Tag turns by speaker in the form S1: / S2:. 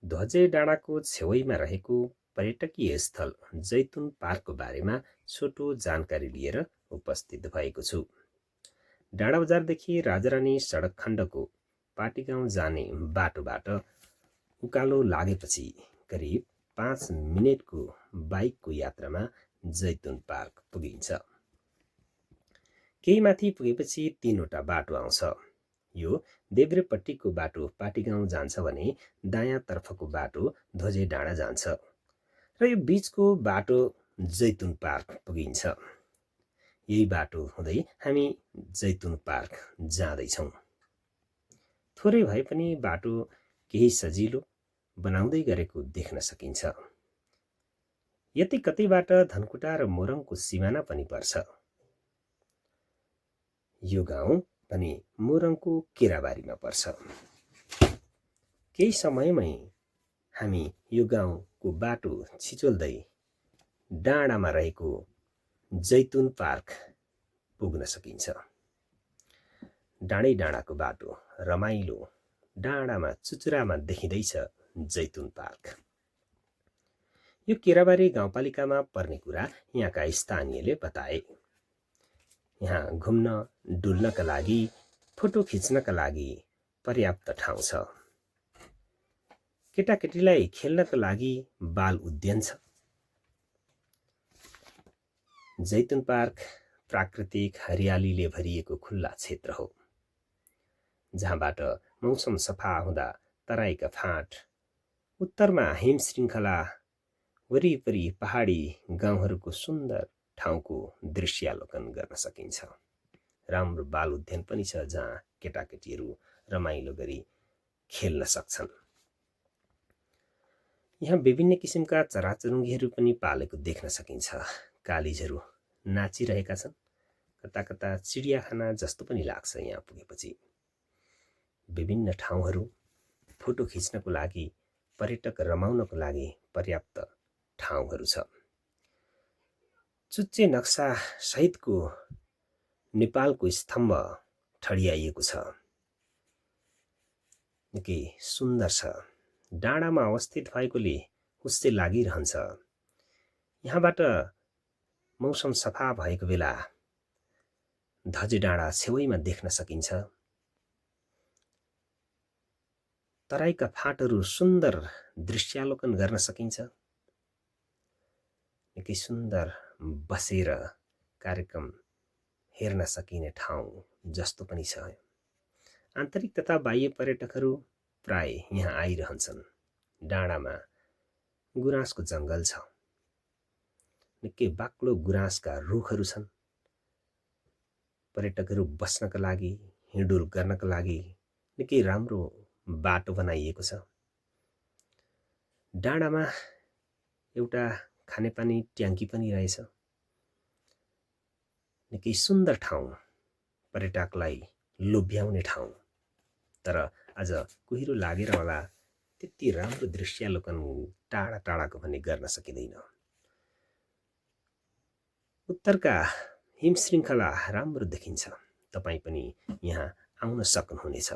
S1: ध्वजे डाँडाको छेउैमा रहेको पर्यटकीय स्थल जैतुन पार्कको बारेमा छोटो जानकारी लिएर उपस्थित भएको छु। डाँडा बजारदेखि राजारानी सडक खण्डको पाटीगाउँ जाने बाटोबाट उकालो लागेपछि करिब 5 मिनेटको बाइकको यात्रामा जैतुन पार्क पुगिन्छ। केही माथि पुगेपछि 3वटा बाटो आउँछ। यो देब्रेपट्टिको बाटो पाटीगाउँ जान्छ भने दायाँतर्फको बाटो ध्वजे डाँडा जान्छ र यो बीचको बाटो जैतुन पार्क पुगिन्छ। यही बाटो हुँदै हामी जैतुन पार्क जाँदैछौँ। थोरै भए पनि बाटो केही सजिलो बनाउँदै गरेको देख्न सकिन्छ। यति कतैबाट धनकुटा र मोरङको सिमाना पनि पर्छ। यो गाउँ पनि मोरङको केराबारीमा पर्छ। केही समयमै हामी यो गाउँको बाटो छिचोल्दै डाँडामा रहेको जैतुन पार्क पुग्न सकिन्छ। डाँडै डाँडाको बाटो रमाइलो डाँडामा चुचुरामा देखिँदैछ जैतुन पार्क। यो केराबारी गाउँपालिकामा पर्ने कुरा यहाँका स्थानीयले बताए। यहाँ घुम्न डुल्नका लागि फोटो खिच्नका लागि पर्याप्त ठाउँ छ। केटाकेटीलाई खेल्नका लागि बाल उद्यान छ। जैतुन पार्क प्राकृतिक हरियालीले भरिएको खुल्ला क्षेत्र हो, जहाँबाट मौसम सफा हुँदा तराईका फाँट, उत्तरमा हिम श्रृङ्खला, वरिपरि पहाडी गाउँहरूको सुन्दर ठाउँको दृश्यावलोकन गर्न सकिन्छ। राम्रो बाल उद्यान पनि छ, जहाँ केटाकेटीहरू रमाइलो गरी खेल्न सक्छन्। यहाँ विभिन्न किसिमका चराचुरुङ्गीहरू पनि पालेको देख्न सकिन्छ। कालिजहरू नाचिरहेका छन्। कता कता चिडियाखाना जस्तो पनि लाग्छ यहाँ पुगेपछि। विभिन्न ठाउँहरू फोटो खिच्नको लागि, पर्यटक रमाउनको लागि पर्याप्त ठाउँहरू छ। चुच्चे नक्सा सहितको नेपालको स्तम्भ ठडियाइएको छ। निकै सुन्दर छ। डाँडामा अवस्थित भएकोले हुस्से लागिरहन्छ। यहाँबाट मौसम सफा भएको बेला ध्वजे डाँडा छेउैमा देख्न सकिन्छ। तराईका फाँटहरू सुन्दर दृश्यावलोकन गर्न सकिन्छ। निकै सुन्दर बसेर कार्यक्रम हेर्न सकिने ठाउँ जस्तो पनि छ। आन्तरिक तथा बाह्य पर्यटकहरू प्राय यहाँ आइरहन्छन्। डाँडामा गुराँसको जङ्गल छ। निकै बाक्लो गुराँसका रुखहरू छन्। पर्यटकहरू बस्नका लागि, हिँडुल गर्नका लागि निकै राम्रो बाटो बनाइएको छ। डाँडामा एउटा खानेपानी ट्याङ्की पनि रहेछ। निकै सुन्दर ठाउँ, पर्यटकलाई लोभ्याउने ठाउँ। तर आज कुहिरो लागेर होला त्यति राम्रो दृश्यावलोकन टाढा टाढाको पनि गर्न सकिँदैन। उत्तरका हिम श्रृङ्खला राम्रो देखिन्छ। तपाईँ पनि यहाँ आउन सक्नुहुनेछ।